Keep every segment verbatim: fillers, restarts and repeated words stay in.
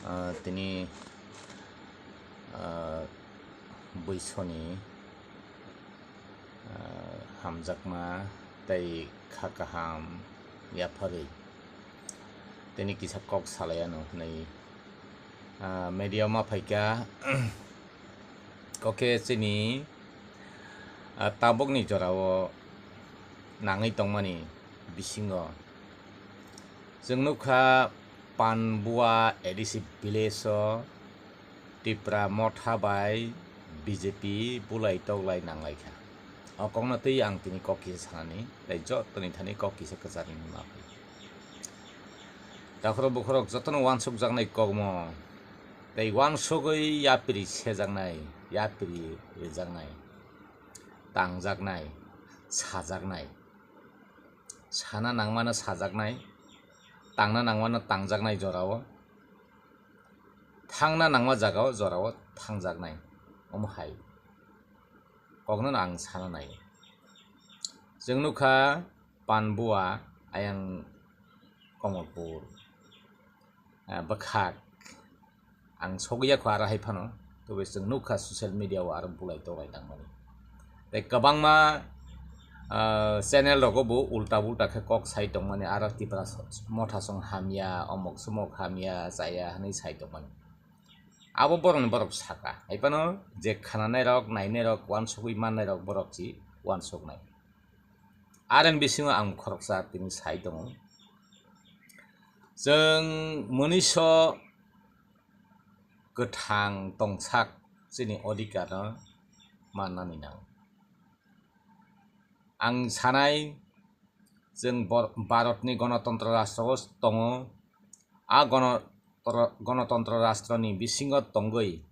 Ah, tini, ah, buisoni, ah, hamjakma tei kha kaham yapharwi tini kisa kok salai ano hwnwi, ah, media ma phaikha. Kok khe chini, ah, tabukni jorao nangwi tongmani bisingo chwng nukha Panbua A D C village o Tipra Motha bai B J P bulai toklai nanglaikha. O kokno twi ang tini kok kisa sanani, tei jotoni thani kok kisa kwcharni ma phi. Takhorok bukhorok jotono uansukjaknai kokmo, tei uansugwi yapri sejaknai, yapri rijaknai, tangjaknai, sajaknai. Sana nangmano sajaknai, tangna nangmano tangjaknai jorao, thangna nangma jagao jorao thangjaknai. Omo hai kokno ang sana nai. Chwng nukha Panbua, ayang Komolpur, ah, bwkhak. Ang sogwi ya kho aro hai phano, tei chwng nukha social media o aro bulai toklai tangmani. Tei kwbangma, ah, channel rogo bo ulta bulta khe kok sai tongmani, aro Tipra so-, Motha song hamya, omok somok hamya, chaya hwnwi sai tongmani. Abo borokni borok saka, hai phano je khananai rok, nainai rok, uansugwi mannai rok borok si uansuknai. Aroni bisingo ang khoroksa tini sai tongo. Chwng moniso kwthang tongsak chini odhikar no mannani nango. Ang sanai, chwng bor-, Bharatni Ganatantro Rashtra o tongo. A Ganatantro, Ganatantro Rashtra ni bisingo tongwi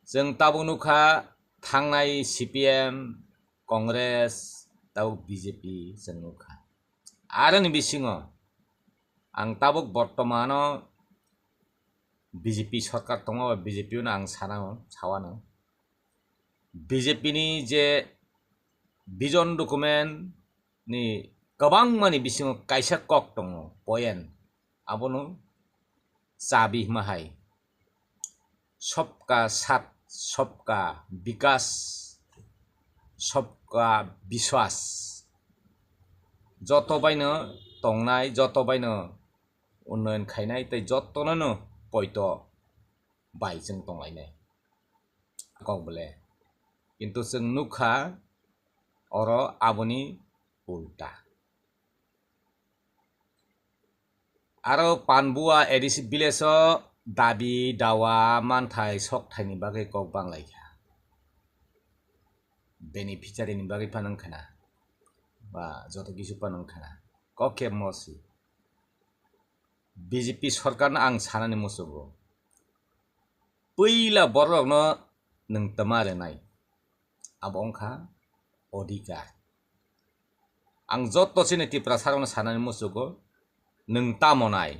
chwng tabuk nukha thangnai C P M, Congress, tabuk B J P chwng nukha. Aroni bisingo ang tabuk bortomano B J P sorkar tongo, B J P no ang sanao, sawano. B J P ni je vision document ni kwbangmani bisingo kaisa kok tongo, point, abono chabi hwnma hai, Sabka Saath, Sabka Vikas, Sabka Vishwas. Joto baino tongnai, joto baino unnoyon khainai tei jotono no poito bai chwng tonglainai. Kok bole. Kintu chwng nukha oro aboni ulta. Aro Panbua A D C village o dabi dawa manthai sokthai ni bagwi kok banglaikha. Beneficiary ni bagwi phano wngkha na. Ba joto kisu phano wngkha na. Kok khe mosi. B J P sorkar no ang sanani muchungo. Puila borok no nwng tama renai. Abo wngkha odhikar. Ang joto chini Tiprasa rokno sanani muchungo, nwng tamo nai?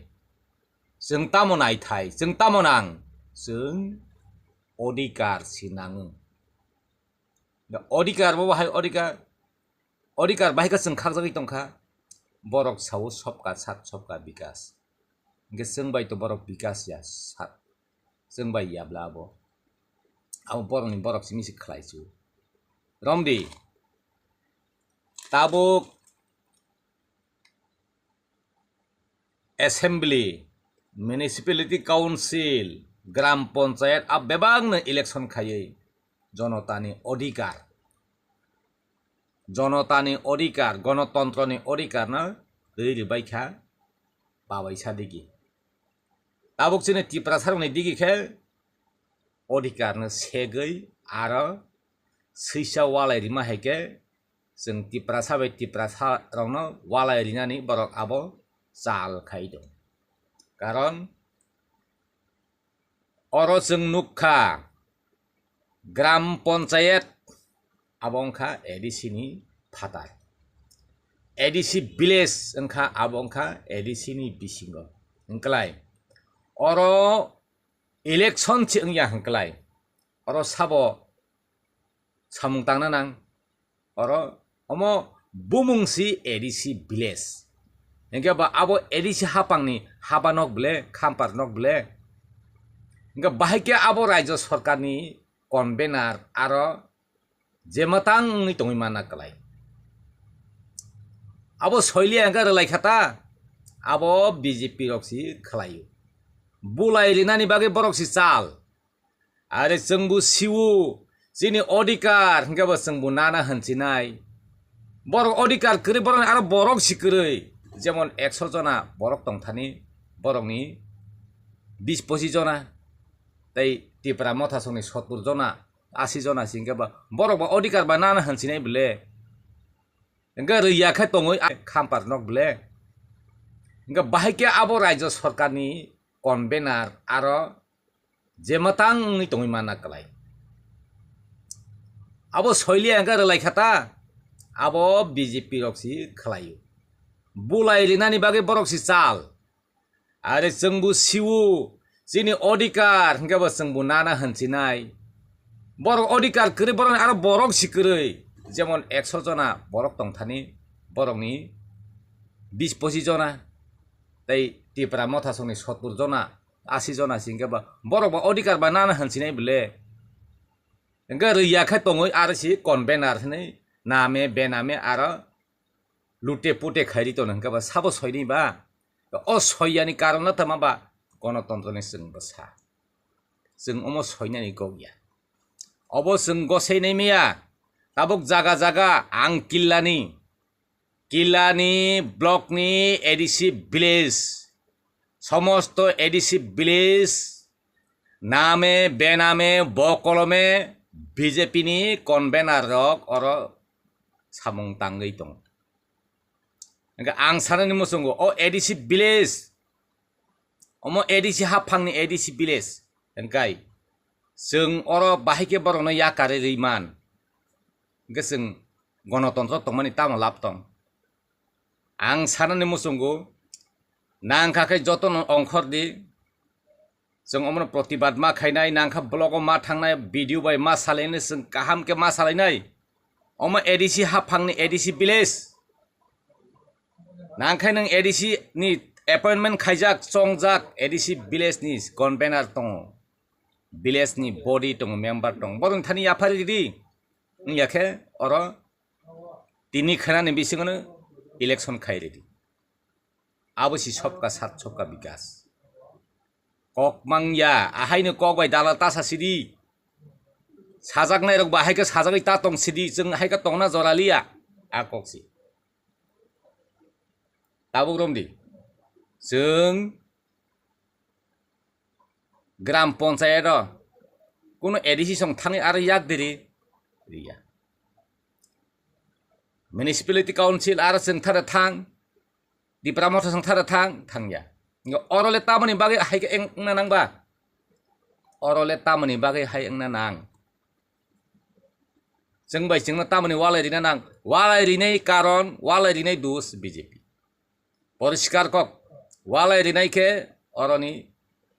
Chwng tamo naithai? Chwng tamo nang? Chwng odhikar si nango. Da odhikar bo bahai odhikar, odhikar bahai khe chwng khakjagwi tongkha. Borok sao sabka saath, sabka vikas. Hwnkhe chwng bai to borok vikas ya saath. Chwng bai yabla abo. Abo borokni borok simi se khlai su. Romdi. Tabuk assembly, municipality council, gram panchayat a bebakno election khaiwi jonotani odhikar, jonotani odhikar, gonotontroni odhikarno rwi rwbaikha babaisa digi. Tabuk chini Tiprasarokni digi khe odhikarno segwi aro swisa walai rima hai khe chwng Tiprasa bai Tiprasarokno walai rinani borok abo chal khai tongo. Karon oro chwng nukha gram panchayat abo wngkha A D C ni phatar, A D C village wngkha abo wngkha A D C ni bisingo. Wngklai oro election se wngya hwnkhlai oro sabo samung tangna nang. Oro omo bumung si A D C village. Hingke ba abo A D C hapangni haba nok ble, khampar nok ble. Hingke bahai khe abo rajyo sorkarni convener aro je matang wngwi tongwi manna kwlai. Abo soiliya hingke rwlai kha ta, abo B J P rok si khlaio. Bulai rinani bagwi borok si chal. Are chwngbo siwo, chini odhikar hingke bo chwngbo nana hinsinai. Borok odhikar kwrwi, borokni aro borok si kwrwi. Jemon ekso jona borok tongthani, borokni bis pochis jona, tei Tipra Motha songni sottur jona, asi jona si hingke ba borok ba odhikar ba nana hinsinai bole. Hingke rwya khe tongwi a-, khampar nok bole. Hingke bahai khe abo rajyo sorkarni convener aro je matang wngwi tongwi manna kwlai. Abo soiliya hingke rwlai kha ta, abo B J P rok si khlaio. Bulai rinani bagwi borok si chal. Are chwngbo siwo, chini odhikar hingke bo chwngbo nana hinsinai. Borok odhikar kwrwi, borokni aro borok si kwrwi. Jemon ekso jona borok tongthani, borokni bis pochis jona, tei Tipra Motha songni sottur jona, asi jona si hingke ba borok ba odhikar ba nana hinsinai bole. Hingke rwya khe tongwi aro si convener hinwi name bename aro lute pute khairi tono hingke ba sabo soinai ba? O soiyani karon no tama ba gonotontro ni chwng bwsa. Chwng omo soinani kok ya. Obo chwng gosei nai maya. Tabuk jaga jaga ang killani, killani block ni A D C village, somosto A D C village name bename bokolome B J P ni convener rok oro samung tangwi tongo. Hingke ang sanani muchungo o A D C village, omo A D C haphangni A D C village hingkai chwng oro bahai khe borokno yakarwi rwi man, hingke chwng gonotontro tongmani tamo lab tong? Ang sanani muchungo nangkha khe jotono ongkhor di, chwng omono protibad ma khainai, nangkha blogo ma thangnai, video bai ma salainai, chwng kaham khe ma salainai. Omo A D C haphangni A D C village. Nangkhe nwng A D C ni appointment khaijak, chongjak, A D C village ni convener tongo, village ni body tongo, member tongo, borokni thani yaphari ridi. Wngya khe oro tini khenani bisingono election khai ridi. Abo si sobka sat, sobka bikas. Kok mangya, ahaino kok bai dalal ta sa sidi. Sajaknai rok ba haikhe sajagwi ta tong sidi, chwng haikhe tongna jora liya. A kok si. Tabuk romdi. Chwng gram panchayat o kuno A D C song thangwi aro yak diri riya. Municipality council aro chwng thara thang, Tipra Motha song thara thang, thangya. Ngo oro le tamoni bagwi hai khe eng-, wngna nang ba? Oro le tamoni bagwi hai wngna nang? Chwng bai chwngno tamoni walai rina nang? Walai rinai karon, walai rinai dos B J P. Poriskar kok, walai rinai khe oroni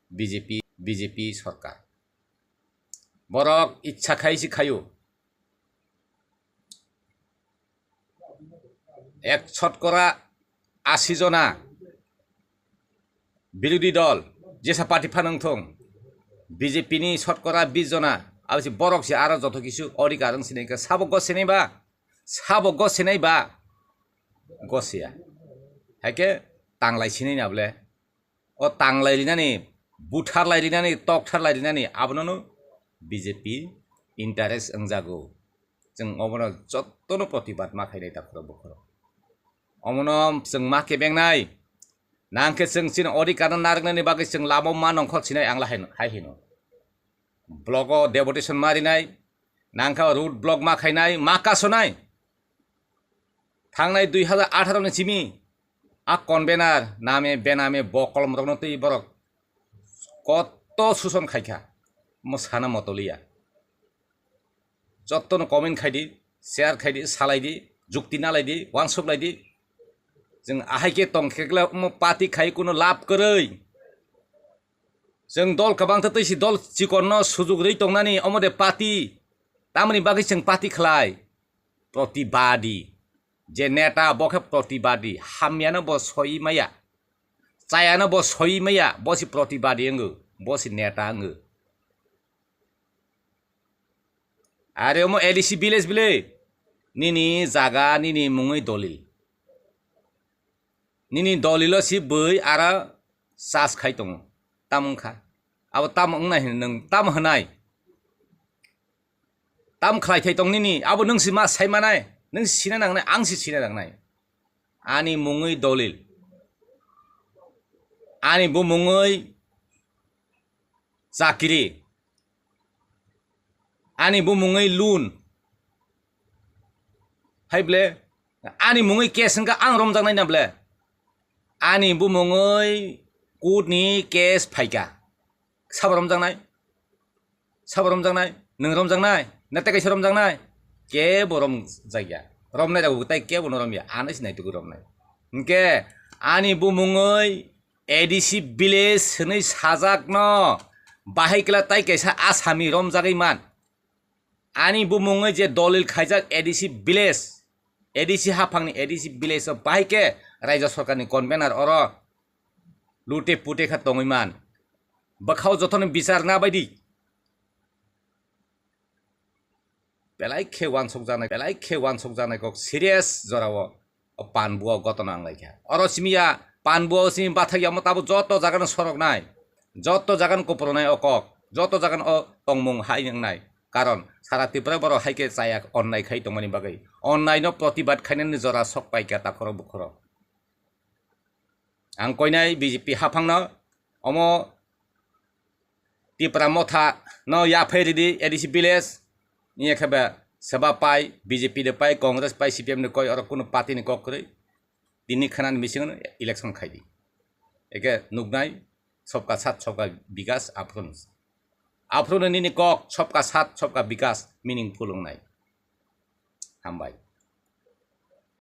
B J P, B J P sorkar. Borok ichha khai si khaio. Ek shotkora asi jona birodhi dol, jesa party phano wngthung, B J P ni shotkora bis jona, abo se borok se aro joto kisu odhikar wng sinai khe sabo go sinai ba, sabo go sinai ba, go siya. Haikhe tanglai sinai na bole. O tanglai rinani, butharlai rinani, toktharlai rinani, abonono B J P interest wngjago. Chwng obono jotono protibad ma khainai takhurok bukhurok. Omono chwng ma kebengnai. Nangkhe chwng chini odhikarno narwknani bagwi chwng lama ma nongkhor sinai ang lahai, hai hino. Blogo deputation ma rinai, nangkha road block ma khainai, ma kasonai. Thangnai dui hazar atharo ni simi a convener name bename bokolom rokno twi borok koto suson khaikha, mo sana motoliya. Jottono comment khaidi, share khaidi, salaidi, jukti nalaidi, wansuk laidi. Chwng ahai khe tongkhekla omo party khai kuno lab kwrwi. Chwng dol kwbang tei twi si dol chikonno sujuk rwi tongnani omo de party. Tamoni bagwi chwng party khlai? Protibadi. Je neta bo khe protibadi, hamyano bo soi maya, chayano bo soi maya, bo si protibadi wngo, bo si neta wngo. Are omo A D C village bile, nini jaga, nini mungwi dolil. Nini dolilo si bui ara chas khai tongo. Tam wngkha. Abo tam wngnai hwnwi nwng tam hwnai. Tam khlai thai tong nini. Abo nwng si ma sai manai. Nwng si sina nangnai. Ang si sina nangnai. Ani mungwi dolil. Ani bumungwi chakiri. Ani bumungwi loan. Hai ble. Ani mungwi case wngkha ang romjaknai na ble. Ani bumungwi court ni case phaikha. Sabo romjaknai? Sabo romjaknai? Nwng romjaknai? Na tei kaisa romjaknai? Kebo romjakya. Romnai rok tai kebo no romya. Ano si naitugwi romnai. Hwnkhe ani bumungwi A D C village hwnwi sajakno bahai kla tai kaisa asami romjagwi man. Ani bumungwi je dolil khaijak A D C village, A D C haphangni A D C village o bahai khe raijyo sorkarni convener oro lute pute kha tongwi man. Bwkhao jotono bichar na baidi. Belai khe uansukjaknai, belai khe uansukjaknai kok serious jorao o Panbua o gotona wnglaikha. Oro simi ya Panbua o simi bathak yamo tabo joto jagano soroknai, joto jagano kupronai o kok, joto jagano o tongmung hai wngnai. Karon sara Tripura borok hai khe chaya onnai khai tongmani bagwi onnaino protibad khainani jora sok paikha takhoro bukhoro. Ang koinai B J P haphangno omo Tipra Motha no yaphai ridi A D C village, inya khe ba seba pai, B J P de pai, Congress pai, C P M de koi, oro kunu party ni kok kwrwi. Tini khwnani bisingo election khaidi. Eke nuknai, sobka sat, sobka bikas, aphuru. Aphuru nini kok, sobka sat, sobka bikas, meaningful wngnai. Hambai.